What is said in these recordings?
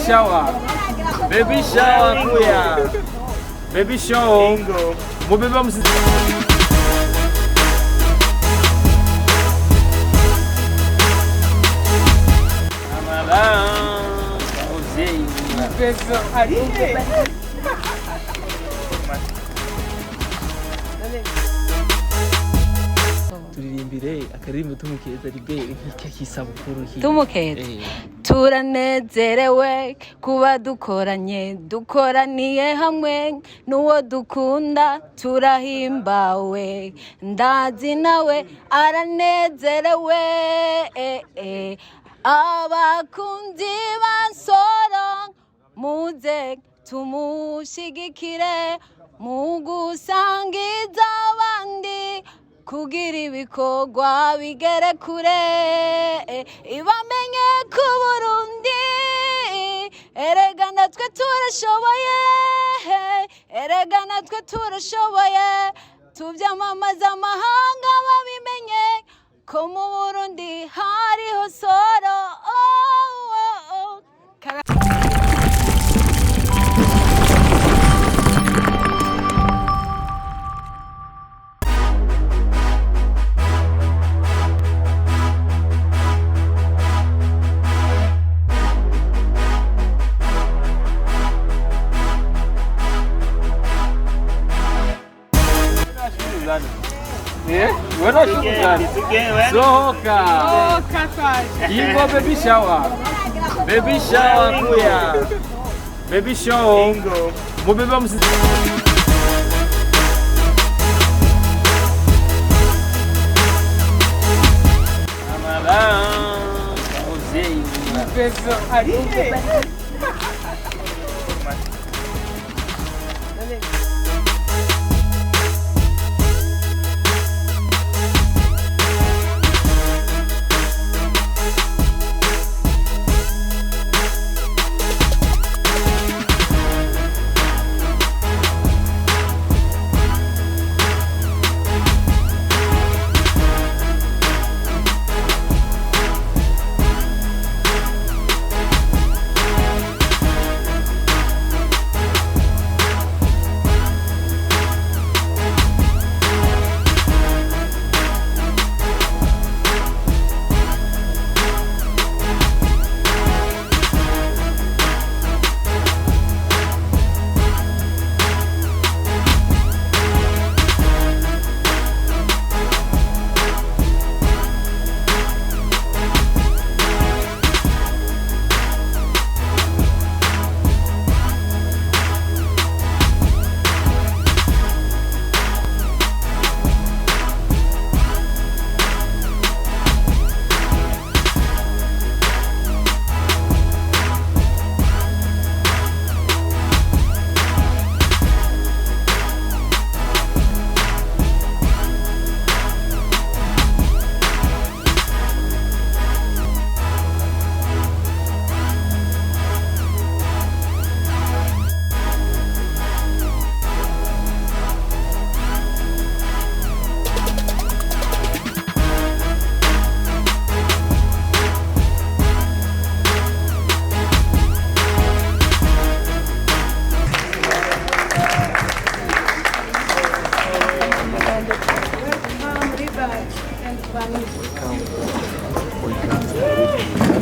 Shower. Baby shower kuya. Baby shower. Mubebe msi. Turirimbire akaririmbo tumukeza ribe nk'ikisabukuru. Tumukeza. Turanezerewe kuba dukoranye, dukoraniye hamwe n'uwo dukunda, turahimbawe, ndazi nawe aranezerewe. Abakunzi ba Nsoro, muze tumushigikire mu gusangiza abandi kugira ibikorwa bigere kure, ibamenye ku Burundi. Erega natwe turashoboye, erega natwe turashoboye, tubyamamaza amahanga babimenye ko mu Burundi hariho Soro. Oh, oh, oh. Sohoka. Ingo baby shower. Baby shower kuya. Baby shower. Mubebe msi.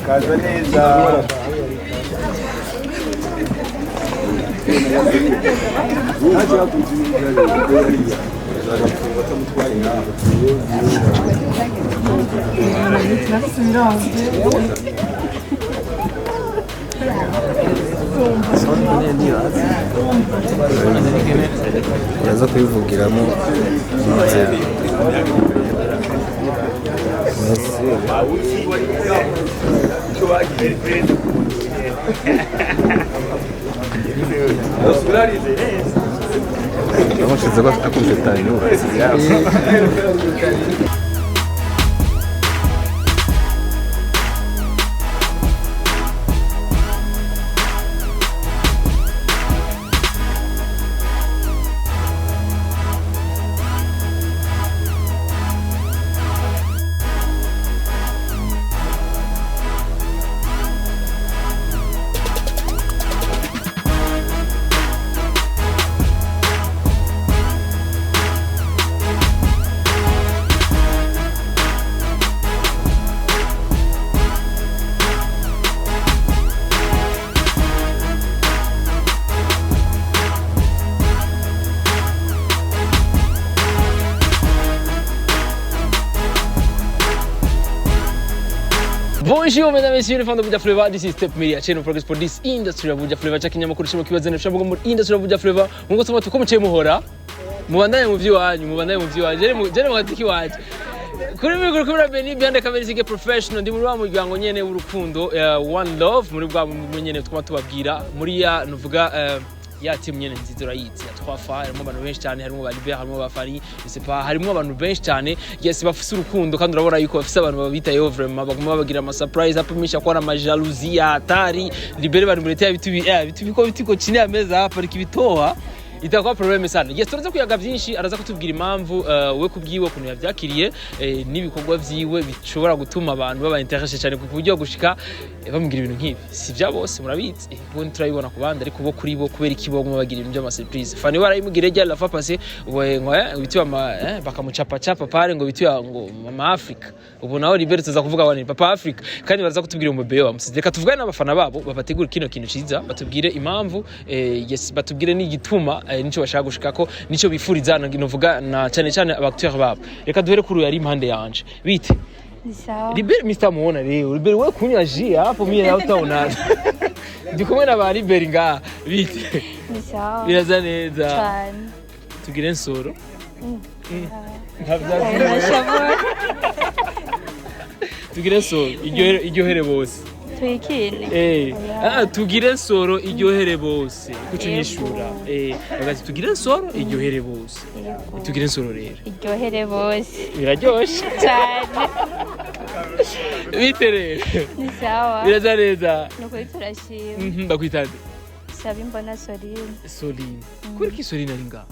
Kaza neza. Uraza kubivugiramo. Amushize ko akunze tanyura. Bonjour mesdames et messieurs, les fans de Buja Flavor. This is Step Media, channel progress for this industry ya Buja Flavor. Chakinyamakuru cimo kibazana shavuga muri industry ya Buja Flavor. Mungo tuma tuko muciye muhora. Mubandanye mu vy'iwanyu, mubandanye mu vy'iwanyu. Jere mu gatiki wanje. Kuri mikoro kuri Beni behind the camera is professional. Ndi muri wa muryango nyene w'urukundo, One Love, muri bwa mwe nyene twuma tubabwira muri ya nuvuga ya team nyene nziza urayizi ya 3 fa. Harimo abantu benshi cyane, harimo ba Libert, harimo ba Fari, je sais pas, harimo abantu benshi cyane, yes, bafise urukundo kandi urabona yuko bafise abantu babitayeho vraiment, baguma babagira ama surprise hapa misha kwa na majalousie ya hatari. Libert bari muletea vitu vitu biko bitiko chini ya meza hapa, nikibitoa itakuwa problème sana. Yes, turaza kuyaga byinshi, araza kutubwira impamvu we kubwiwe ukuntu yavyakiriye, n'ibikorwa vyiwe bishobora gutuma abantu baba intéressé cyane ku buryo gushika bamubwira ibintu nk'ibi. Si vya bose murabizi, ubundi turabibona ku bandi, ariko bo kuri bo kubera iki boguma bagira ibintu by'ama surprise? Fani barayimubwira rya la fois passée we ngo biti ama bakamuchapa chapa pale ngo biti ngo mama Africa. Ubu naho Libert tuza kuvuga wani papa Africa, kandi baraza kutubwira mu bebe bamusize. Reka tuvugane n'abafana babo babategura kino kintu ciza, batubwire impamvu, yes, batubwire n'igituma, nico bashaka gushikako, nico bifuriza, novuga na cyane cyane aba acteurs babo. Reka duhere kuri uyu ari impande yanje. Bite? Ni sawa. Libert, Mr. Muona leo. Libert, wewe kunywa jus hapo, mimi na utaona. Ndi kumwe na ba Libert ngaha. Bite? Ni sawa. Biraza neza. Cyane. Tugire nsoro. Ndashabora. Tugire nsoro iryohere, iryohere bose. Twikine. Eh, ah, tugire nsoro iryohere bose. Kuco nyishura. Bagati tugire nsoro iryohere bose. Yego. Tugire nsoro rero. Iryohere bose. Biraryoshe. Cyane. Bite rero? Ni sawa. Biraza neza. Ni ukuri turashima. Bakwitande? Saba imbona Soline. Soline. Kubera iki Soline ari ngaha?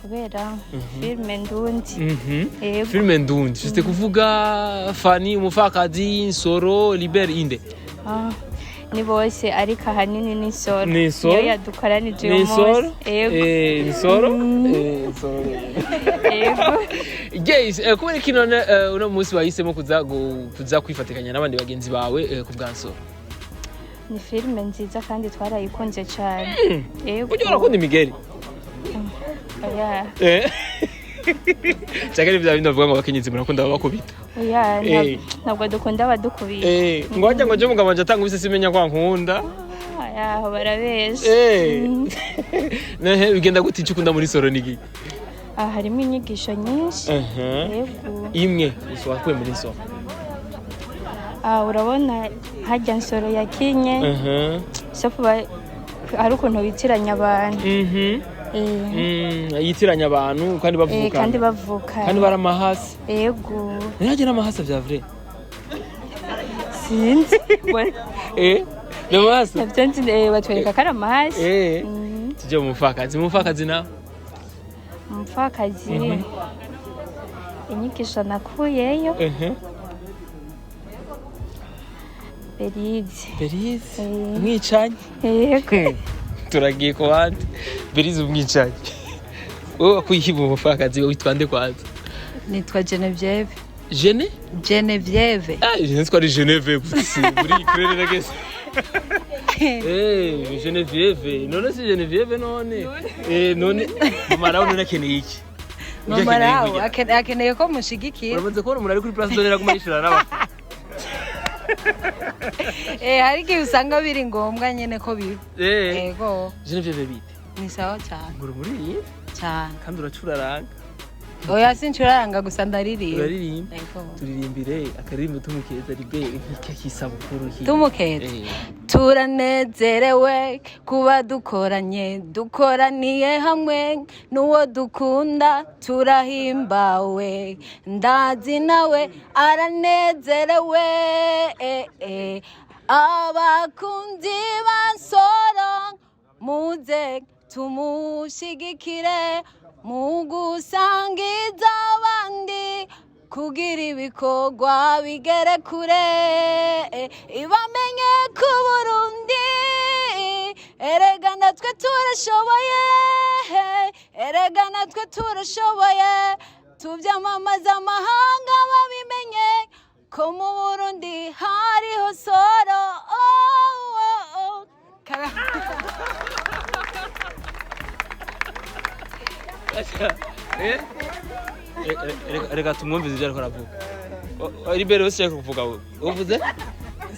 Kubera filime ndundi. Yego. Filime ndundi. Juste kuvuga Fani umufakazi, Nsoro, Liber inde. Ah, ni bose ariko ahanini ni Nsoro. Ni Nsoro? Niyo yadukoranije uyu Ni Nsoro? munsi. Yego. Nsoro? Nsoro. Yego. Yes, kubera iki none uno munsi wahisemo kuza kwifatikanya n'abandi bagenzi bawe ku bwa Nsoro? Ni filime nziza kandi twarayikunze cyane. Yego. Burya urakunda imigeri? Oya. Cyangwa ni bya bindi bavuga ngo abakenyezi murakunda ababakubita? Oya, ntabwo dukunda abadukubita. Ngo wajya ngo je mugabo wanje atanga ubise simenya kwa nkunda. Oya, barabesha. Nehe bigenda gute? Icyo ukunda muri Soro ni iki? Ah, harimo inyigisho nyinshi. Yego. Imwe gusa wakuye muri Nsoro. Ah, urabona hajya Nsoro yakinye sofu hari ukuntu bitiranya abantu. Yitiranya abantu kandi bavukana. Kandi bavukana. Kandi baramahasi. Yego. Ntihagire n'amahasi vya vrai? Sinzi. N'amahasi. Nabyo nzi, batwereka ko ari amahasi. Tujye mu mufakazi, mu mufakazi nawe. Umupfakazi, inyigisho nakuyeyo, Berize. Berize? Eh. Umwicanyi? Yego. Turagiye ku bandi. Berize umwicanyi, wowe wakuye mu mufakazi witwa nde kwanza? Nitwa Genevieve. Gene? Genevieve. Ah, je ne ari Geneve gusa muri Ukraine nageze. Genevieve. None si Genevieve none. None mama nawe none akeneye iki? Ujya Mama akeneye nawe kugira. akeneye ko mushigikira. Uramaze kubona umuntu ari kuri Place d'Honneur aguma yishura n'aba. Hari igihe usanga biri ngombwa nyene ko biba. Yego. Genevieve, bite? Ni sawa cyane. Ngura muri iyi Cyane. kandi uracuraranga. Oya, sincuraranga gusa, ndaririmba. Uraririmba. Yego. Turirimbire akaririmbo tumukeza ribe nk'ikisabukuru iki. Tumukeza. Turanezerewe kuba dukoranye, dukoraniye hamwe n'uwo dukunda, turahimbawe, ndazi nawe aranezerewe. Abakunzi ba Nsoro, muze tumushigikire mu gusangiza abandi kugira ibikorwa bigere kure, ibamenye ku Burundi. Erega natwe turashoboye, erega natwe turashoboye, tubyamamaza amahanga babimenye ko mu Burundi hariho Soro. Oh, oh, oh. Eh? Reka tumwumvize ibyo ariko aravuga. Libere wese ushaka kuvuga wowe. Uvuze?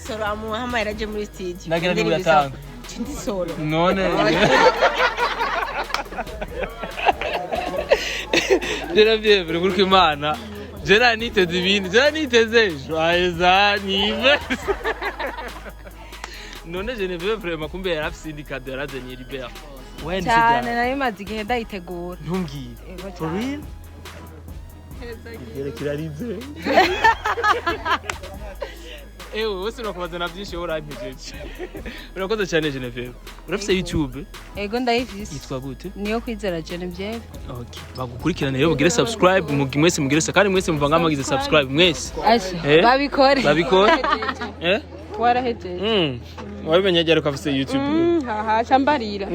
Soro amuhamagara aje muri studio. Nagira niwe uyatanga. Ndi Soro. None Genevieve, uri Imana, jera niteze ibindi, jera niteze joyeux anniversaire. None Genevieve vraiment kumbe yari afise indi cadeau yarazaniye Libert. Ouais, Cyane, nari maze igihe ndayitegura. Ntumbwire. Ego. For Cyane. real? Yerekirarize. Ewe, wese urakubaza na byinshi, wowe urampejeje. Urakoze cyane, Genevieve. Urafise YouTube? Ego, ndayifise. Yitwa gute? Niyo Kwizera Genevieve. Okay. Bagukurikirane rero, mugire subscribe, mwese mugire, kandi mwese muvanga mugize subscribe mwese. Asha. Eh? Babikore. Babikore? Eh? Warahejeje. Wabimenye ryari ko afise YouTube? Haha, cambarira.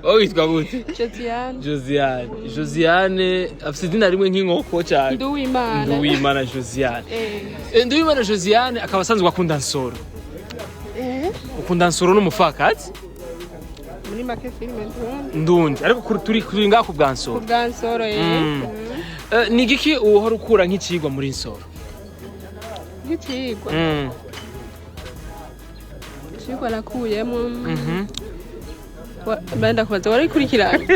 Wowe witwa gute? Josiane. Josiane. Josiane afise izina rimwe nk'inkoko cyane. Nduwimana. Nduwimana Josiane. Eh. Nduwimana Josiane akaba asanzwe akunda Nsoro. Eh. Ukunda Nsoro n'umupfakazi? Muri make filime ndundi. Ndundi. Ariko turi kuri ngaho ku bwa Nsoro. Ku bwa Nsoro, eh. Ni igiki uhora ukura nk'icigwa muri Nsoro? Nk'icigwa? Icigwa nakuyemo, benda kubaza, warayikurikiranye?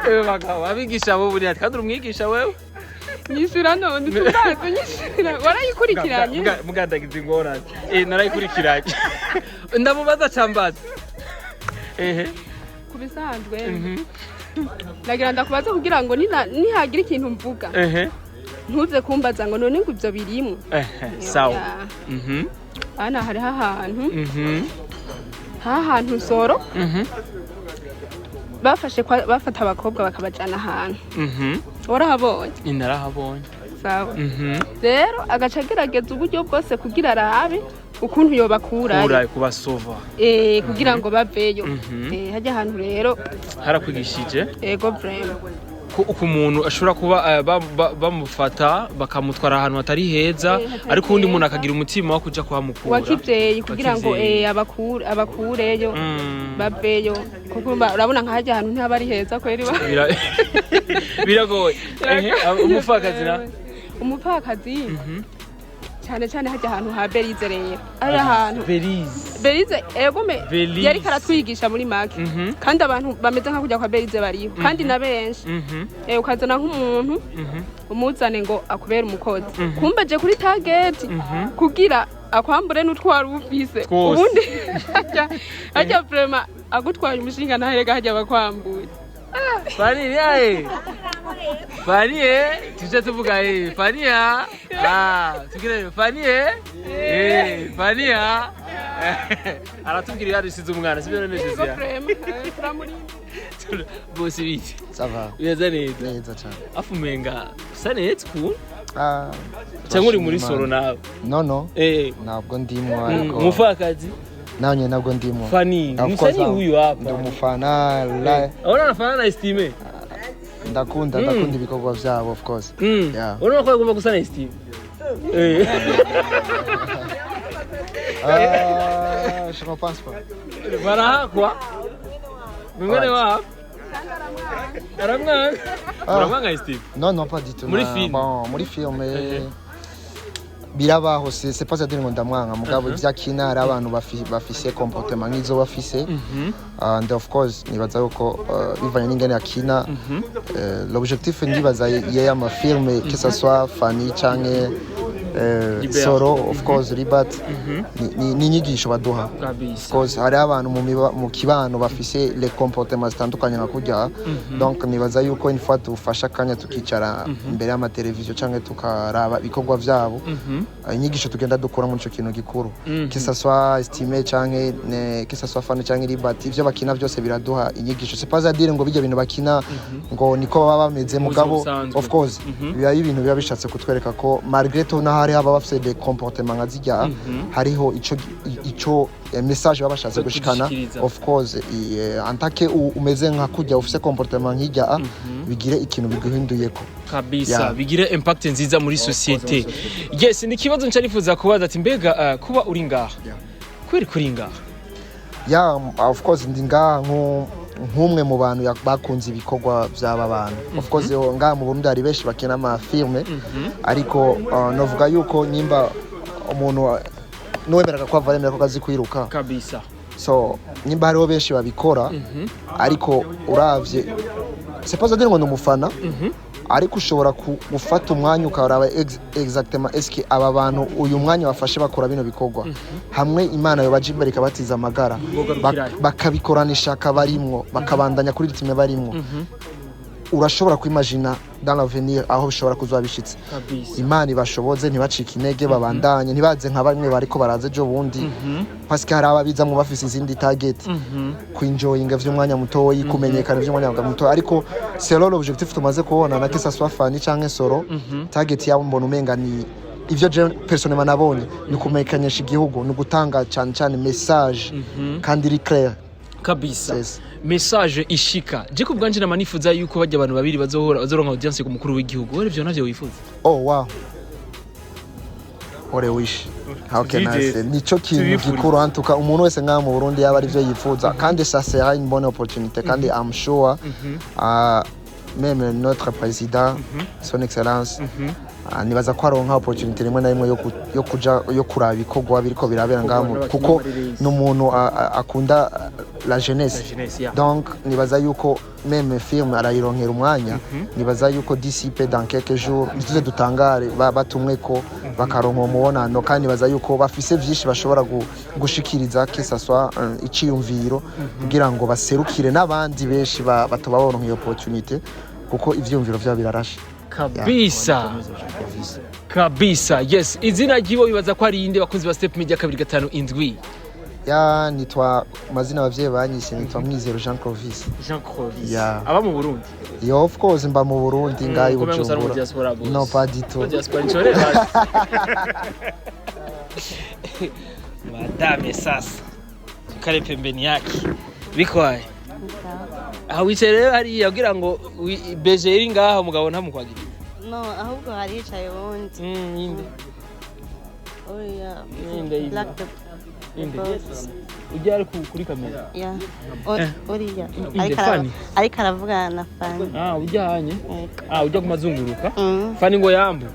Ewe bagabo, abigisha bo buriya, kandi uri umwigisha wewe. Nyishura none, utubazo, nyishura, warayikurikiranye? Mugandagiza ingorane. Narayikurikiranye. Ndamubaza cambaza. Ehe. Ku bisanzwe nagira ndakubaza kugira ngo nihagira ikintu mvuga, ntuze kumbaza ngo none ngo ibyo birimo. Ehe, sawa. Ya. Hano hariho ahantu, hariho ahantu Nsoro bafashe bafata abakobwa bakabajana ahantu. Warahabonye? Narahabonye. Sawa. Rero agaca agerageza uburyo bwose kugira arabe ukuntu yobakurayo. Kura kubasova. Kugira ngo baveyo. Hajya ahantu rero Harakwigishije? Ego, vraiment. Ko uko umuntu ashobora kuba bamufata bakamutwara ahantu hatari heza, hatari ariko uwundi muntu heza. akagira umutima wo kuja kuhamukura. Wakivyeyi kugira ngo Wakivyeyi. abakureyo, baveyo, kuko urabona nka hajya ahantu ntihaba ari heza kweri Biragoye. Ehe, umupfakazi na Umupfakazi, cyane cyane hajya ahantu ha Berize rero, ari ahantu Belize. Berize, egome. Belize. Yariko aratwigisha muri make. Kandi abantu bameze nka kujya kwa Berize bariho, kandi na benshi. Ukazana nk'umuntu, umuzane ngo akubere umukozi, kumbe aje kuri target kugira akwambure n'utwo wari ufise. Twose. Ubundi hajya vraiment agutwaye umushinga ntaherega, hajya bakwambuye. Fani yae. Fani, tuje tuvuga Fani ya. Ah, tugire Fani. Fani ya. Aratubwira yarisize umwana, sibyo none Yego, Josiane? Vraiment, turamurinda. Bose bite? Ça va. Bimeze neza? Neza cyane. Afu umenga usa neza ukuntu. Ah, Cyangwa uri muri turashima Soro Imana. nawe? No. Ntabwo ndimo, ariko Umupfakazi? Nanjye ntabwo ndimo. Fani, Of msanii course, huyu hapa. Ndi umufana la Urabona anafanana na Estime. Ndakunda, ndakunda ibikorwa byabo, of course. Yeah. Urabona ko agomba gusa na Estime. Ah, je ne pense pas. Barahakwa. Mwene wabo. Aramwanga. Ah. Uramwanga Estime? Non, pas du tout. Muri film. Bon, muri film birabaho, c'est pas dire ngo ndamwanga, mugabo ivyo akina hari abantu bafise comportement nk'izo bafise, and of course nibaza yuko bivanye n'ingene akina, l'objectif ndibaza y'aya filme, que ça soit Fanny canke Libert. Soro, of course Libat, ni inyigisho baduha. Of course hariho abantu mu kibano bafise les comportements zitandukanye nka kurya. Donc nibaza yuko une fois tufashe akanya tukicara imbere y'amateleviziyo canke tukaraba ibikorwa vyabo, inyigisho tugenda dukura muri ico kintu gikuru, que ça soit Estime canke que ça soit Fanny canke Libat, ivyo bakina byose biraduha inyigisho. C'est pas à dire ngo bijya bintu bakina ngo niko baba bameze, Mu buzima mugabo busanzwe. of course biba ari ibintu biba bishatse kutwereka ko malgré tout naho hariho ababa bafise des comportements nka zirya, hariho ico message baba bashatse gushikana. Kudushikiriza. Of course en tant que umeze nka kurya, ufise comportement nk'irya, bigire ikintu biguhinduyeko. Kabisa. Yeah. Bigire impact nziza muri société. Yes, ni ikibazo nca nifuza kubaza ati mbega kuba uri ngaha, Yeah. kubera kuri ngaha? Yeah, of course ndi ngaha nko Nk'umwe mu bantu bakunze ibikorwa by'aba bantu, of course yo, ngaha mu Burundi hari benshi bakina amafilme, ariko novuga yuko nyimba umuntu nuwemeraga ko ava aremera ko azi kwiruka. So nyimba hariho benshi babikora, ariko uravye, c'est pas dire ngo ni umufana, ariko ushobora gufata umwanya ukaraba exactement est-ce que aba bantu uyu mwanya bafashe bakora bino bikorwa, hamwe Imana yobaje imbere ikabatiza amagara, Bogarukirayo. Bakabikorana ishaka barimwo, bakabandanya kuri rythme barimwo, urashobora kwimagina dans l'avenir aho bishobora kuzoba bishitse. Imana ibashoboze, ntibacike intege, babandanye, ntibaze nka bamwe bariko baraza ejo bundi, parce que hari ababizamwo bafise izindi target, kwinjoyinga vy'umwanya mutoyi, kumenyekana vy'umwanya mutoyi. Ariko selon l'objectif tumaze kubona na que ça soit Fanny canke Soro, target yabo mbona umenga ni ivyo je personnellement nabonye, ni kumenyekanisha igihugu, ni gutanga cyane cyane message kandi iri clair. Yes. Message ishika. Je ku bwanje nama nifuza yuko bajya abantu babiri bazohora bazoronka audience ku mukuru w'igihugu. Wewe ivyo navyo wifuza? Oh wow, what a wish, how can I say, nico kintu Tubifurize. gikuru antuka umuntu wese ngaha mu Burundi yaba arivyo yifuza, kandi ça sera une bonne opportunité. Kandi I'm sure même notre président, son excellence, nibaza ko aronka opportunité rimwe na rimwe yo kuja yo kuraba ibikorwa biriko birabera ngaha kuko ni umuntu akunda la jeunesse. La jeunesse, yeah. Donc nibaza yuko même film arayironkera umwanya. Nibaza yuko d'ici peu, dans quelques jours, ntituze dutangare batumwe ko bakaronka uwo mubonano. Kandi nibaza yuko bafise vyinshi bashobora gushikiriza, que ça soit iciyumviro kugira ngo baserukire n'abandi benshi batoba baronka iyo opportunité, kuko ivyiyumviro vyabo birarashe. Kabisa kabisa, yes. Izina ryiwe bibaza ko ari inde, bakunzi ba Step Media 257? Ya, nitwa mazina abavyeyi banyise, nitwa Mwizero Jean Clovis. Jean Clovis. Yeah. Aba mu Burundi? Yo, of course, mba mu Burundi, ngaha i Kumbe gusa no mu Bujumbura. diaspora bose. No, pas du tout. Mu diaspora nchore basi. Madame sasa kare pembeni yake bikwaye aho wicaye rero hariya kugira ngo beje iri ngaha umugabo ntamukwagira. No, ahubwo haricaye uwundi. Inde? Uriya. Inde inde? Black the Inde? Boss. Ujya ari kuri kamera? Yeah. Uriya. Inde, Ariko Fanny? Ariko aravugana na Fanny. Ah, ujya hanye. Yego. Ah, ujya kumazunguruka. Fani ngo yambu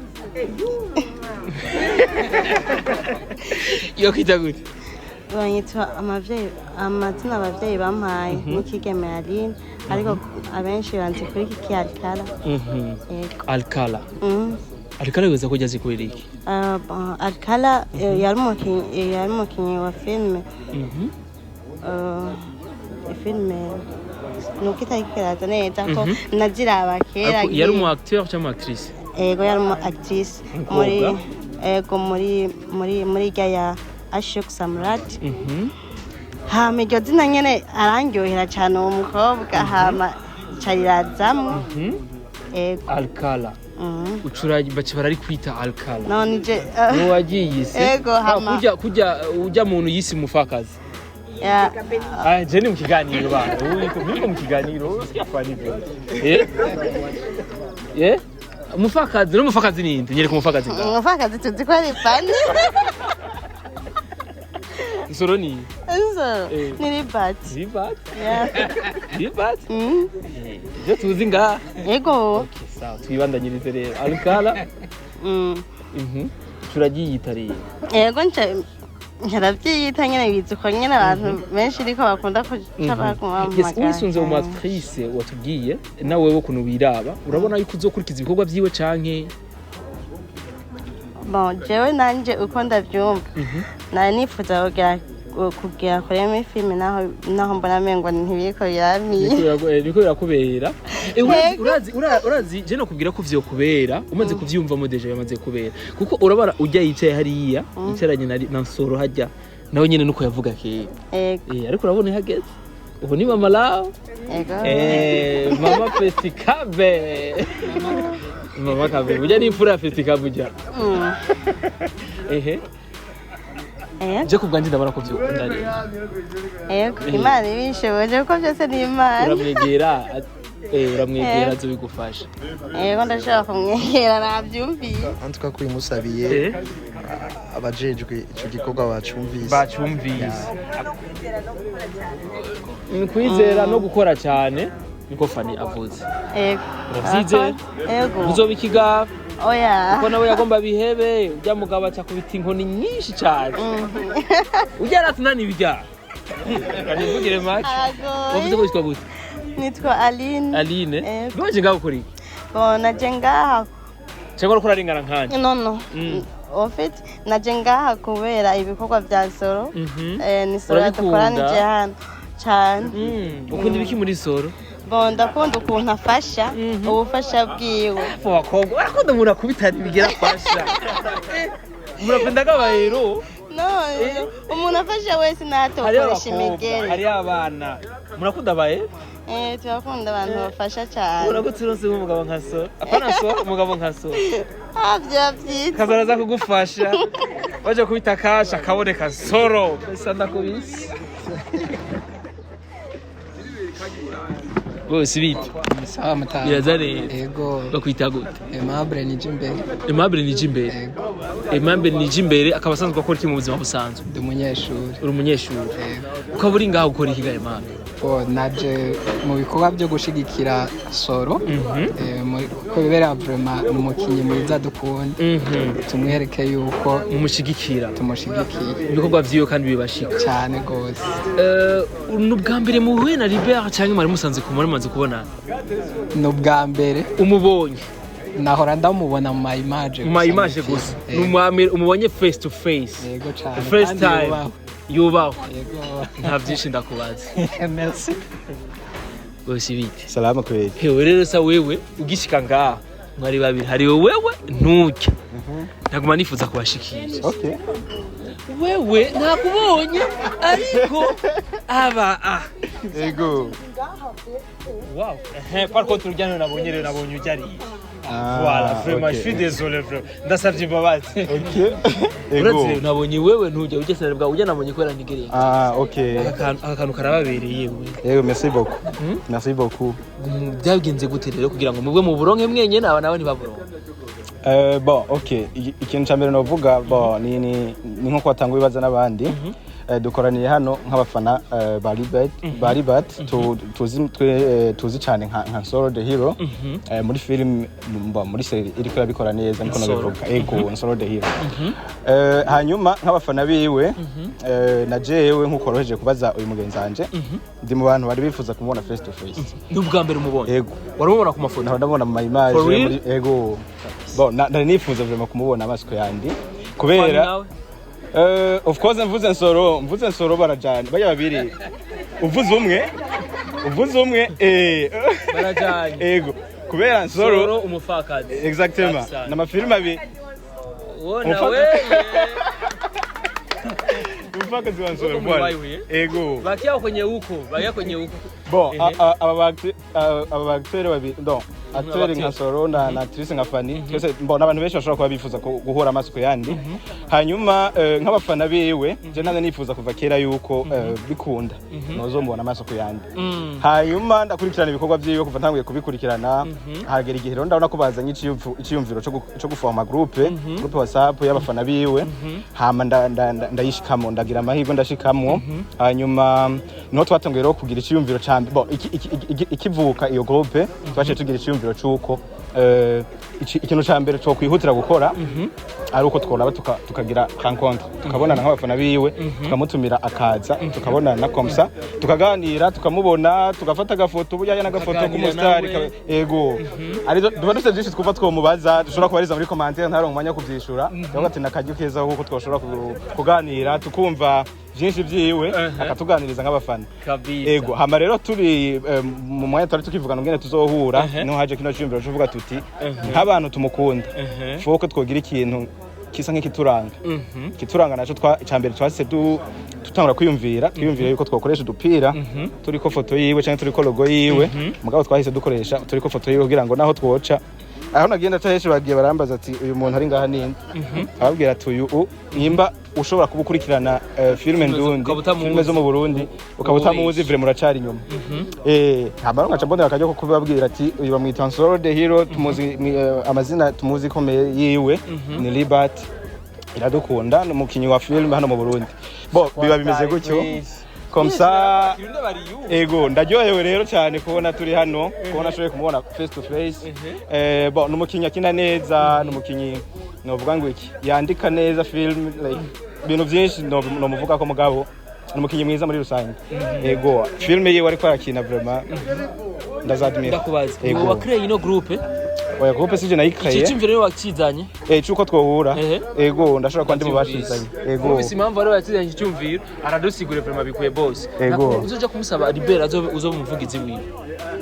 iyo kwita gute? Banyitwa amavyeyi, amazina abavyeyi bampaye ni Kigeme Aline, ariko abenshi banzi kuri Kiki Alkala. Yego. Alkala. Alkala wibaza ko ujyaze kubera iki? Ah, bon, Alkala yari umukinyi wa filime. Filime nuko itari kiraza neza ko naziraba kera. Ariko yari umu acteur cyangwa actrice? Ego, yari umu actrice muri Umukobwa? Ego, muri rya ya Ashok Samrat. Hama iryo zina nyene arandyohera cyane uwo mukobwa, hama carirazamwo. Ego. Alkala. Ucura baca bararikwita Alkala. None je Ni wagiyise? Ego, Ah, hama. kujya ujya muntu yise umufakazi. Ya. Ah, je ni mu kiganiro bana. Ubu niko mu kiganiro usikia fani byo. Eh? Eh? Umufakazi, no mufakazi ni inde? Nyereka umufakazi ngaho. Umupfakazi tuzi ko ari Fani. Nsoro ni Nsoro Eh. ni Libati. Libat. Ya. Libat. Mm. Ibyo tuzi ngaha. Ego. Okay, sawa, twibandanyirize rero. Alkala. Turagiyita rero. Ego, nca nkarabyiyita nyene, bizi uko nyene abantu benshi ariko bakunda kuca Yes, wisunze mu actrice watubwiye nawe wewe ukuntu wiraba, urabona yuko uzokurikiza ibikorwa vyiwe canke? Bon, jewe nanje uko ndavyumva, nari nifuza kugera kurema filime, naho mbona mengo ntibiriko biramiye. Biriko birakubera. Urazi je nokubwira ko vyokubera umaze kuvyumvamo déjà yamaze kubera, kuko urabona ujya yicaye hariya yicaranye na Nsoro hajya, nawe nyene nuko yavuga kera. Ego. Ariko urabona ihageze ubu ni mama lao. Ego. Mama Festikabe, mama Kabe ujya ni imfura ya Festikabe ujya. Ehe. Ego. Je kubwanje ndabona ko vyokunda rero. Ego, Imana ibishoboje, kuko byose ni Imana. Uramwegera azobigufasha. Ego, ndashobora kumwegera nabyumviye. En tout cas, kuyimusabiye. abajejwe ico gikorwa bacumvise. Bacumvise. Ni kwizera no gukora cyane, niko Fani avuze. Ego. Uravyizera? Ego. Uzoba ikigaba? Oya. Kuko nawe yagomba bihebe, ujya mugabo aca kubita inkoni nyinshi cyane, ujya aratunani ibijya kanivugire make. Aragoye. Wavuze ko witwa gute? Nitwa Aline. Aline. Ego. None ngaho ukora iki? Bon, naje ngaha. Cyangwa uriko urarengana nkanje? No. En fait, naje ngaha kubera ibikorwa vya Nsoro. Ni Soro. Urabikunda? Yadukoranije hano cyane. Ukunda ibiki muri Soro? Bon, ndakunda ukuntu afasha, ubufasha bwiwe. Mu bakobwa barakunda umuntu akubitana ibigera afasha. Murapenda nk'abayero. No, umuntu afasha wese Hariyo ntatokoresha abakobwa, imigeri. hariyo abana, murakunda abayero. Turakunda abantu bafasha cyane. Uragutse uronse nk'umugabo nka Soro, apana Soro, umugabo nka Soro. Ah, vya byiza. Kaza kugufasha, waje kubita kasha akaboneka Soro pesa ndakubise bose bite? Sawa mutaha. Biraza neza? Yego. Bakwita gute? Aimable Nijimbere. Aimable Nijimbere. Aimable Nijimbere akaba asanzwe akora iki mu buzima busanzwe? Ndi umunyeshuri. Uri umunyeshuri, ukaba uri ngaho ukora iki ga Aimable? Bo, naje mu bikorwa byo gushigikira Soro. Kuko bibera vraiment ni umukinyi mwiza dukunda. Tumwereke yuko mumushigikira. Tumushigikiye. Ibikorwa vyiwe kandi bibashika. Cyane gose. Ni ubwa mbere muhuye na Libert cyangwa mwari musanze ku mumaze kubonana? Ni ubwa mbere. Umubonye? Nahora ndamubona mu ma image. Mu ma image gusa. Ni umwambere umubonye face to face? Yego cyane. First Kandi time. yubahwe. Yubahwe. Yego. Nta byinshi ndakubaza. Merci. Bose bite? Salama kweli. Hewe rero, sa wewe ugishika ngaha mwari babiri, hari wewe nturya, ntaguma nifuza kubashikira. Okay. Wewe ntakubonye, ariko aba ah. Ego. Wow. Par contre urya niwe nabonye rero, nabonye ujya ariye. Voilà, vraiment, ok. je suis désolé, vraiment. Ndasavye imbabazi. Okay. Ego. Uretse rero nabonye wewe ntujya ujya sinari bwawe ujya, nabonye kubera nigereye. Ah, ok. Aka kantu karababereye we. Ego, merci beaucoup. Merci beaucoup. Byagenze gute rero kugira ngo mubwe mu buronke mwenyene, aba nawe ntibaburonke? Bon, ok. Ikintu cya mbere novuga, bon, ni nko kwatanga ibibazo n'abandi. Dukoraniye hano nk'abafana ba Libert tuzi twe, tuzi cyane nka Nsoro the Hero muri film, bon, muri série iriko irabikora neza, niko Nsoro. nabivuga. Ego, Nsoro the Hero. Hanyuma nk'abafana biwe, na jewe nk'uko woroheje kubaza uyu mugenzi wanje, ndi mu bantu bari bifuza kumubona face to face. Ni ubwa mbere umubonye? Ego. Wari umubona ku mafoto? Nahora ndamubona mu ma image. For real? Ego. Bon, nari nifuza vraiment kumubona amaso yandi Fani kubera nawe? Of course, mvuze Nsoro barajana bajya babiri, uvuze umwe. Barajanye. Ego, kubera Nsoro. Nsoro umufakazi. Exactement. Kabisa. N'amafilime abiri. Uwo nawe. Umufakazi wa Nsoro. Uko Voilà. mwibaye. Ego. Bakia kwenye huko, bakia kwenye huko. Bon, Ehe. aba ba acteur babiri, donc acteur Aba nka acteur. Soro na actrice nka Fanny, twese mbona abantu benshi bashobora kuba bifuza guhura amaso yandi. Hanyuma nk'abafana biwe, je naze nifuza kuva kera yuko bikunda nozomubona amaso yandi. Hanyuma ndakurikirana ibikorwa vyiwe kuva ntanguye kubikurikirana, hagera igihe rero ndabona ko bazanye iciyumviro co guforma groupe WhatsApp y'abafana biwe. Hama ndayishikamo, ndagira amahirwe ndashikamwo. Hanyuma niho twatanguye rero kugira iciyumviro ca mbere. Bon, ikivuka iyo groupe, twaciye tugira iciyumviro c'uko ikintu ca mbere twokwihutira gukora ari uko tworaba tukagira rencontre, tukabonana nk'abafana biwe, tukamutumira akaza, tukabonana comme ça, tukaganira, tukamubona, tugafata agafoto burya n'agafoto Ukaganira k'umusitari nawe. Ego, arizo tuba dufite byinshi twumva twomubaza, dushobora kubariza muri commentaire ntaronke umwanya wo kuvyishura. Tukavuga ati nakaryo keza kuko twoshobora kuganira, tukumva byinshi vyiwe, akatuganiriza nk'abafana. Kabisa. Ego. Hama rero turi mu mwanya twari tukivugana ngene tuzohura, niho haje kino cyumviro cyo kuvuga tuti nk'abantu tumukunda, faut ko twogira ikintu kisa nk'ikituranga. Ikituranga naco icambere twahise tutangura kwiyumvira, twiyumvira yuko twokoresha udupira turiko foto yiwe canke turiko logo yiwe. Mugabo twahise dukoresha turiko foto yiwe kugira ngo naho twoca aho nagiye ndaca henshi bagiye barambaza ati uyu muntu ari ngaha ninde? Ababwira ati uyu nimba ushobora kuba ukurikirana filime ndundi, Ukaba utamuzi. filime zo mu Burundi, ukaba utamuzi, vraiment uracari inyuma. Hama ngaca mbonera akaryo ko kubabwira ati uyu bamwita Nsoro the Hero, tumuzi amazina tumuzi ikomeye yiwe ni Libert. Iradukunda ni umukinyi wa film hano mu Burundi. Bo biba bimeze gutyo comme ça. Ego, ndaryohewe rero cyane kubona turi hano, kubona ashoboye kumubona face to face. Bon, ni umukinyi akina neza, ni umukinyi novuga ngo iki, yandika neza film, like ibintu byinshi nomuvuga ko, mugabo ni umukinyi mwiza muri rusange. Ego, film yiwe ariko arakina, vraiment ndazadmira. Ndakubaza. Ego. Wa créé ino groupe? Oya, groupe sije Iki nayikreye. cyumviro rero wakizanye? Cuko twohura. Ego, ndashobora kuba ndi mu bashizanye. Ego. Numvise impamvu ari wakizanye iki cyumviro, aradusigure vraiment bikwiye bose. Ego. Uzoja kumusaba Libera azobe uzobe umuvugizi wiwe.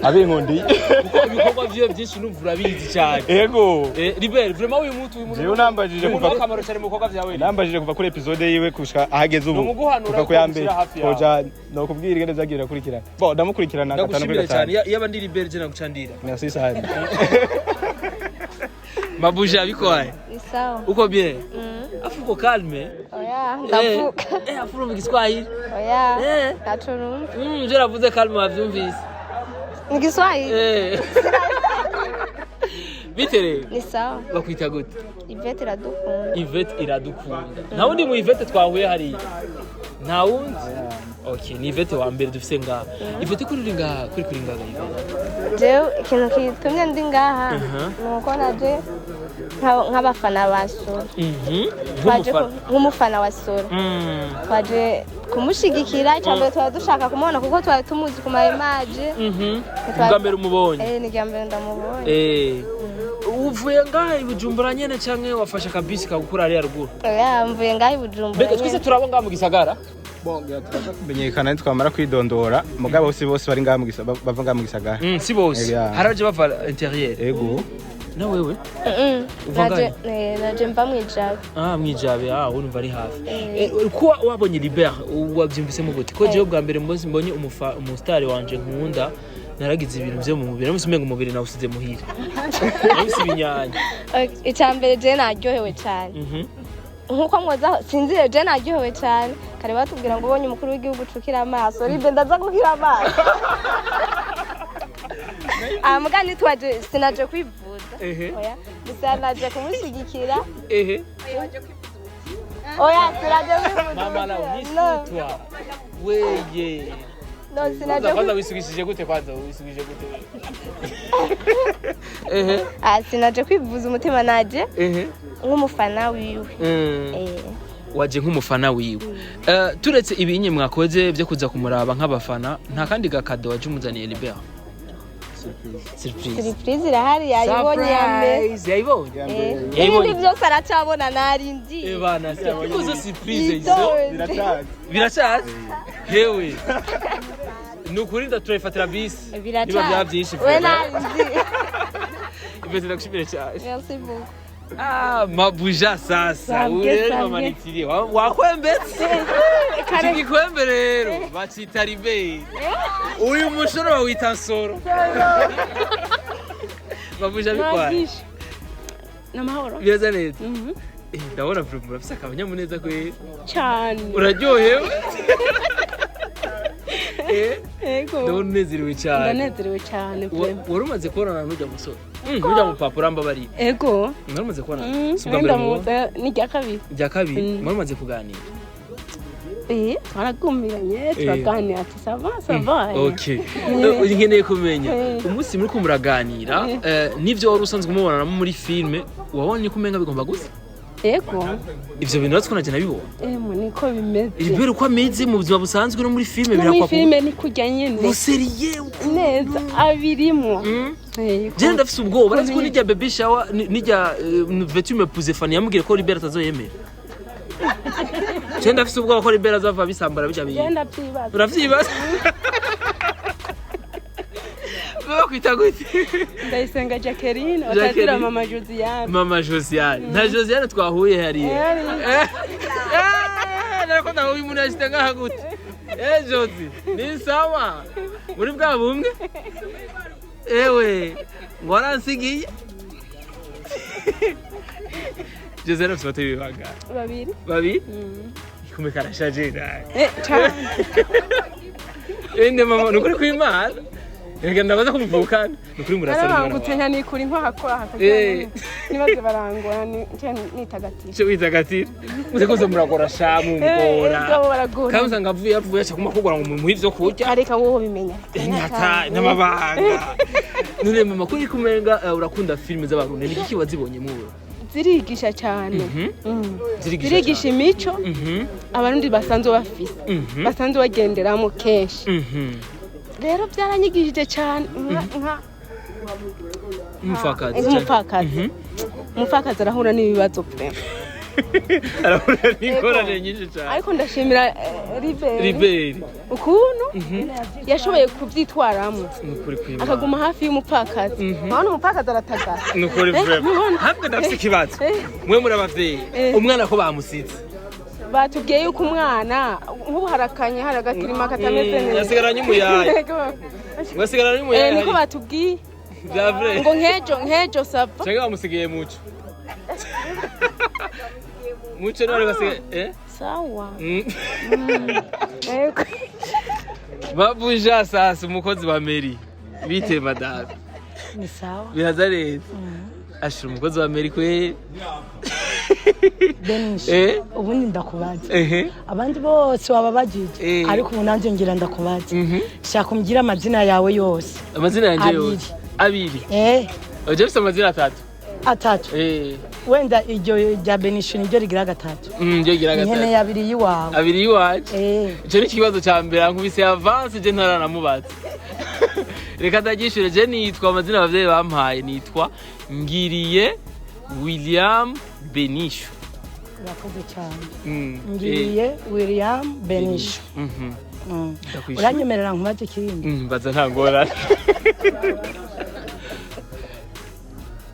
Abinkundiye. Kuko ibikorwa vyiwe byinshi numva urabizi cyane. Ego. Libera, vraiment uyu muntu Jewe nambajije uyu kuva muntu akamaro cyane mu bikorwa vyawe. Nambajije kuva kuri episode yiwe gushika ahageze ubu. Numuguhanura Kuva ku ya mbere. kumushyira hafi yawe. Koja nokubwira ingene vyagiye birakurikirana. Bo ndamukurikirana gatanu kuri Ndagushimire cyane. gatanu. Yaba ndi Libera, je nagucandira. Merci sana. Mabuja, bikwaye? Ni sawa. Uko bien? Afu uko calme? Oya, ndavuga. Afu urumva Igiswahili? Oya, ntaco numva. Je navuze calme, wavyumvise? Ni Kiswahili? Eh. Bite rero? Ni sawa. Bakwita gute? Yvette Iradukunda. Yvette Iradukunda. Nta wundi mu Yvette twahuye hariya? Nta wundi? Okay, ni Yvette wa mbere dufise ngaha. Yvette, kuri uri ngaha, kuri ngaha, Yvette? Jewe ikintu kitumye ndi ngaha ni uko naje nk'abafana ba Soro. Twaje Nk'umufana. Nk'umufana wa Soro. Twaje kumushigikira. Icya mbere twari dushaka kumubona kuko twari tumuzi ku ma image. Ubwa mbere umubonye? Eh, ni irya mbere ndamubonye. Uvuye ngaha i Bujumbura nyene canke wafashe akabisi kagukura hariya ruguru? Oya, mvuye ngaha i Bujumbura Mbega twese nyene. turabo ngaha mu gisagara? Kumenyekana nitwamara kwidondora, mugabo si bose bari ngaha bava ngaha mu gisagara. Si bose. Yeah. Hari abaje bava intérieur. Ego. Na wewe? Uva Naje ngahe? naje mva mw'ijabe. Ah, mwijabe, ah, urumva ari hafi. Kuba wabonye Libert, wabyumvisemo gute? Ko jewe bwa mbere mbonye umusitari wanje nkunda, naragize ibintu byo mu mubiri, namusi umenga umubiri nawusize muhira. Namusi ibinyanya. Okay, icya mbere je naryohewe cyane. Nkuko mwoza sinzire, je naryohewe cyane. Kare batubwira ngo ubonye umukuru w'igihugu ucukira amaso, ribe ndaza gukira amaso. Ah, muga nitwaje, sinaje kwivuza. Oya, gusa naje kumushyigikira. Oya, sinaje kwivuza. Mama la No, unisutwa. Weye. no, sinaje Kwanza kwivuza. wisugishije gute, kwanza wisugishije gute? Ah, sinaje kwivuza umutima, naje nk'umufana wiwe. Waje nk'umufana wiwe. Turetse ibinye mwakoze byo kuza kumuraba nk'abafana, nta kandi gakado waje umuzaniye Libert? Surprise. Surprise irahari, yayibonye ya mbere. Surprise, yayibonye. Ibindi byose aracabona, narindi. Bana, ikuzo surprise izo. Yitonze. Birashaje. Hewe. Ni ukuri turayifatira bisi. Niba byaba byinshi. We narindi. Ivete, ndagushimire cyane. Merci beaucoup. Ah, mabuja sasa. Sabwe, Ure sabwe. mama nitiriye. Wakwembetse. Iki gikwembe rero bacita Libert. Uyu mushoro bawita Nsoro. Mabuja, bikwaye? Mwagisha. N'amahoro. Bireza neza. Ndabona vraiment urafise akanyamuneza kwe. Cyane. Uraryohewe? Ego. Ndabona unezerewe cyane. Ndanezerewe cyane vraiment. Wari umaze kubonana n'ujya musore? N'ujya mupapa, urambabariye. Ego. Mwari umaze kubonana? Si ubwa mbere mubona? Ndamuzi, ni irya kabiri. Rya kabiri, mwari umaze kuganira? Twaragumiranye, turaganira ati ça va, ça va. Okay. Nkeneye kumenya umunsi muri ko muraganira, n'ivyo wari usanzwe umubonanamo muri filime, wabonye ko umenga bigomba gusa? Ego. Ivyo bintu natwe najye nabibona. Emu, niko bimeze. Libert uko ameze mu buzima busanzwe no muri filime No muri birakwa. filime ni kurya nyene. Useriye neza abirimo. Je ndafise ubwoba, urazi ko nijya baby shower nijya veux-tu m'épouser, Fanny yamubwiye ko Libert atazoyemera. Je ndafise ubwoba ko Libert azava bisambara bijya Je bintu. ndavyibaza. Uravyibaza? Bakwita gute? Ndayisenga Jacqueline, Jacqueline. batazira Mama Josiane. Mama Josiane. Nta Josiane twahuye hariya. Nariko ndahuye umuntu yashyize ngaha gute? Josi, ni sawa? Muri bwa bumwe? Ewe, ngo waransigiye? Josiane afite abatoyi bangahe? Babiri. Babiri? Kumbe karashaje nawe. Cyane. Ende mama, nukuri kw'Imana. Reka ndabaza kumuvukana. Ni ukuri murasa n'umwana Narabangutse wawe. Nkanikura inkwakwaha nibaze barangora nitagatifu. Cyo witagatira. Muze kuza muragora sha mungora. Ego, baragora. Kandi usanga avuye aca kuma kugora ngo mumuhe ivyo kurya. Areka wowe bimenya. Nyata n'amabanga. None mama, kuri kumenga urakunda filime z'abarundi, ni iki wazibonye mu? Zirigisha cyane. Zirigisha. Zirigisha imico abarundi basanzwe bafise, basanzwe bagenderamo kenshi. Rero byaranyigishije cyane nka Umupfakazi. Nk'umupfakazi. Umupfakazi arahura n'ibibazo pe. Arahura n'ingorane nyinshi cyane. Ariko ndashimira Riberi Riberi. ukuntu yashoboye kubyitwaramo, Ni ukuri kw'Imana. akaguma hafi y'umupfakazi. Urabona umupfakazi aratagara. Ni ukuri vraiment. Ntubona? Hamwe ndafise ikibazo. Mwe muri abavyeyi, umwana ko bamusize. Batubwiye yuko umwana nk'ubu harakanye, hari agakirima katameze neza. Yasigaranye umuyaya. Yego. Wasigaranye umuyaya. Niko batubwiye. Bya vrai. Ngo nkejo ça va. Cyangwa bamusigiye muco. Muco none basigaye eh? Sawa. Yego. Babuja sasa umukozi wa Meri. Bite madame. Ni sawa. Biraza neza. Ashira umukozi wa Meri kwe. Benisha, ubundi ndakubaza. Abandi bose waba bagije, ariko ubu nanjye ngira ndakubaza. Shaka umbwire amazina yawe yose. Amazina yanje Abiri. yose. Abiri. Eh. Oje mfise amazina atatu. Atatu. Wenda iryo rya Benisha niryo rigira gatatu. Ndio gira gatatu. Nkeneye abiri y'iwawe. Abiri y'iwacu. Ico ni ikibazo ca mbere nkubise avance, je ntaranamubaza. Reka ndagishure. Je nitwa, amazina abavyeyi bampaye, nitwa Ngiriye William Benisho. Urakoze cyane. Ngiriye William Benisho. Ndakwishura. Uranyemerera nkubaze ikindi? Mbaza nta ngorane.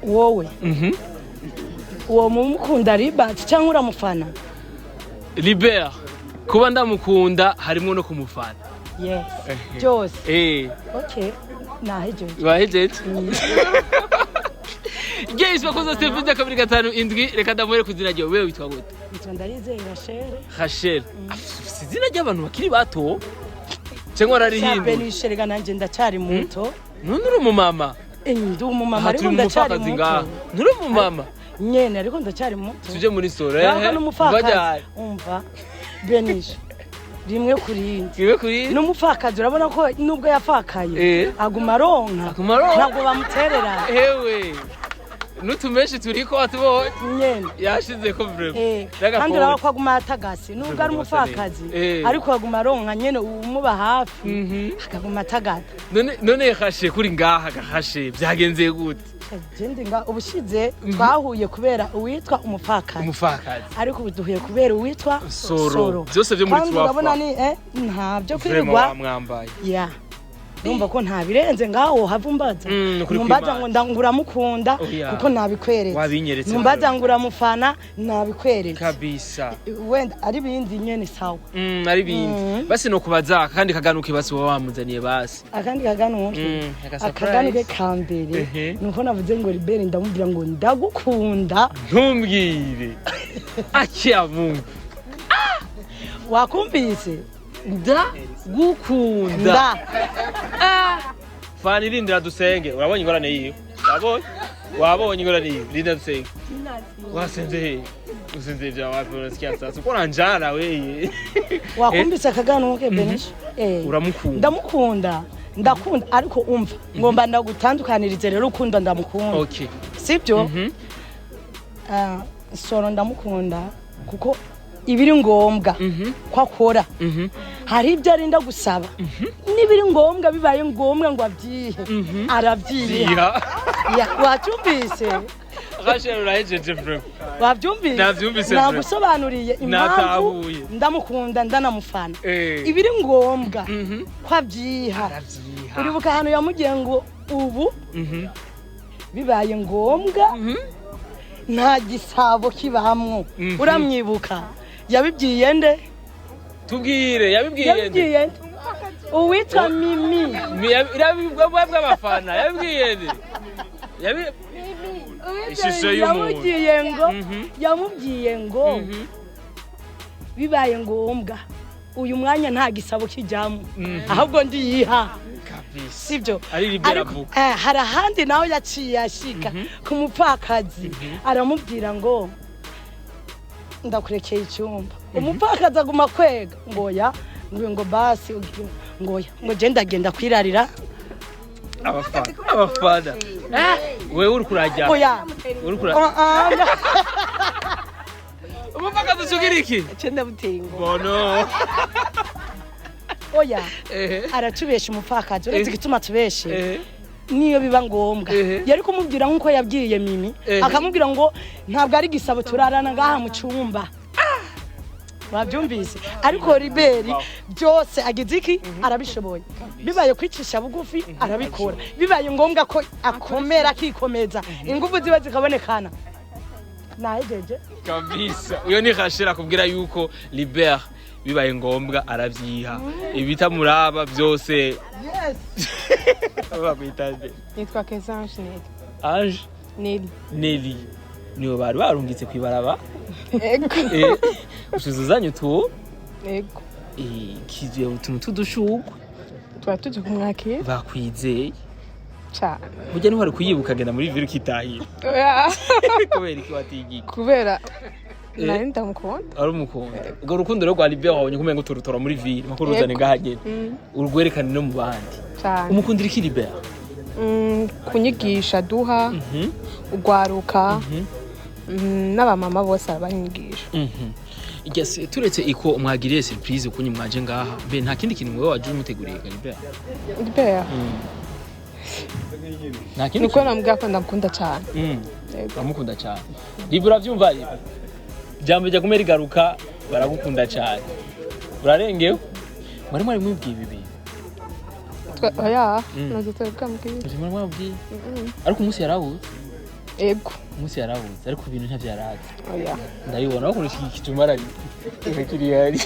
Wowe uwo mumukunda Libert cyangwa uramufana? Libert, kuba ndamukunda harimo no kumufana. Yes, byose. Eh. Okay, nahejeje. Wahejeje. Yes, bakoze Stephen 257. Reka ndamuhere ku izina ryawe. Wewe witwa gute? Nitwa Ndayizeye Rachel. Rachel. Afise izina ry'abantu bakiri bato cyangwa ararihinduye? Benisha, rega nanjye ndacyari muto. None uri umumama? Ndi umumama, Aha ariko turi mu ndacyari mupfakazi muto. ngaha. Nturi umumama? Nyene, ariko ndacyari muto. Tuje muri soro. Ntabwo n'umupfakazi. Bajyanye. Umva Benisha, rimwe ku rindi. Rimwe ku rindi. N'umupfakazi urabona ko nubwo yafakaye aguma aronka. Aguma aronka. Ntabwo bamuterera. Hewe, n'utumenshi turiko watubonye. Nyene. Yashize ko vraiment. Kandi urabona ko aguma atagase nubwo ari umupfakazi, ariko aguma aronka nyene umuba hafi, akaguma atagata. None Hashe, kuri ngaha gahashe byagenze gute? Jendi nga ubushize twahuye kubera uwitwa umupfakazi. Umupfakazi. Ariko ubu duhuye kubera uwitwa Soro. Byose byo muri Kandi Twafa. urabona ni ntabyo Vraiment kwirirwa. wamwambaye. Ya, numva ko nta birenze ngaho hava umbaza. Ukuri Numbaza kw'Imana. ngo nguramukunda, Oya. kuko nabikweretse. Wabinyeretse. Numbaza ngo uramufana, nabikweretse. Kabisa. Wenda ari bindi nyene, sawa. Ari bindi basi no kubaza kandi kaganuke basi wowe wamuzaniye basi. Akandi kaganuke? Aka surprise. Akaganuke ka mbere nuko navuze ngo Libere, ndamubwira ngo ndagukunda. Ntumbwire, akia Mungu. Wakumvise? Ndagukunda. Nda. Fani, rindira dusenge. Urabonye ingorane yiwe? Wabonye ingorane yiwe? Rindira dusenge. Wasenze he? Usenze vya wapi? Unasikia sasa uko na njara weye. Wakumvise akaganuke, Benisha? Uramukunda. Ndamukunda, ndakunda, ariko umva, ngomba ndagutandukanirize rero ukunda ndamukunda. Sibyo? Ah, Soro ndamukunda kuko ibiri ngombwa ko akora, hari ibyo arinda gusaba n'ibiri ngombwa, bibaye ngombwa ngo abyihe, arabyiha. Vyiha. Ya, wacyumvise? Rachel, urahejeje vraiment. Wabyumvise? Navyumvise vraiment. Nagusobanuriye impamvu Natahuye. ndamukunda, ndanamufana. Ibiri ngombwa ko abyiha, uribuka ahantu yamubwiye ngo ubu bibaye ngombwa nta gisabo kibamwo? Uramwibuka? Yabibwiye nde? Tubwire, yabibwiye nde? Yabibwiye nde? Uwitwa Mimi. Bw'abafana yabibwiye nde? Ishusho y'umuntu. Yamubwiye ngo bibaye ngombwa uyu mwanya nta gisabo kijyamo, ahubwo ndiyiha. Sibyo? Ari Libera Ariko, avuga. Hari ahandi nawe yaciye ashika ku mupfakazi, aramubwira ngo ndakurekeye icyumba. Umupfakazi aguma kwega ngo ya ngo basi ngo ya ngo je ndagenda kwirarira. Abafana, abafana. Wewe uri kurajya. Oya. Uri kurajya. Ah, ah. Umupfakazi ucugira iki? Cenda butingo. Bono. Oya, aratubesha umupfakazi. Uretse igituma tubeshe, niyo biba ngombwa yari kumubwira nk'uko yabwiye Mimi, akamubwira ngo ntabwo ari gisabo turarana ngaha mu cyumba. Wabyumvise? Ariko Riberi byose agize iki, arabishoboye. Bibaye kwicisha bugufi arabikora, bibaye ngombwa ko akomera akikomeza, ingufu ziba zikabonekana. Nahejeje. Kabisa. Uyo ni Rachel akubwira yuko Libert bibaye ngombwa aravyiha. Ibitamuraba byose. Yes. Bakwita nde? Nitwa Kezange Nelly. Ange Nelly. Nelly. Niwe bari barungitse kwibaraba. Ego. Usuzuzanye utu Ego. Kizuye utuntu tudushugwe. Tuba tuje kumwakira. Bakwizeye. Cyane. Burya niho wari kuyibuka agenda muri ville ukitahira. Oya. Kubera iki watigika? Kubera nari ndamukunda. Ari umukunda. Urwo rukundo rero rwa Libert wabonye kumenga uturutora muri ville, makuru Yego. ruzane ngaha nyene. Urwerekane no mu bandi. Cyane. Umukundira iki Libert? Kunyigisha duha ugwaruka, n'abamama bose arabanyigisha. Yes, turetse iko mwagiriye surprise kunyi mwaje ngaha, mbe nta kindi kintu mwewe waje umuteguriye Libert? Libert? Nta kindi. Nuko namubwira ko ndamukunda cyane. Uramukunda cyane. Libert, uravyumva Libert? Jambo rya kumera igaruka, baragukunda cyane. Urarengewe? Mwari mwibwiye ibi bintu? Oya, nazo twabwambwiye. Mwari mwabwiye? Ariko umunsi yarabuze. Ego. Umunsi yarabuze, ariko ibintu ntavyarazi. Oya. Ndabibona aho ukuntu iki kijumara kiri hari.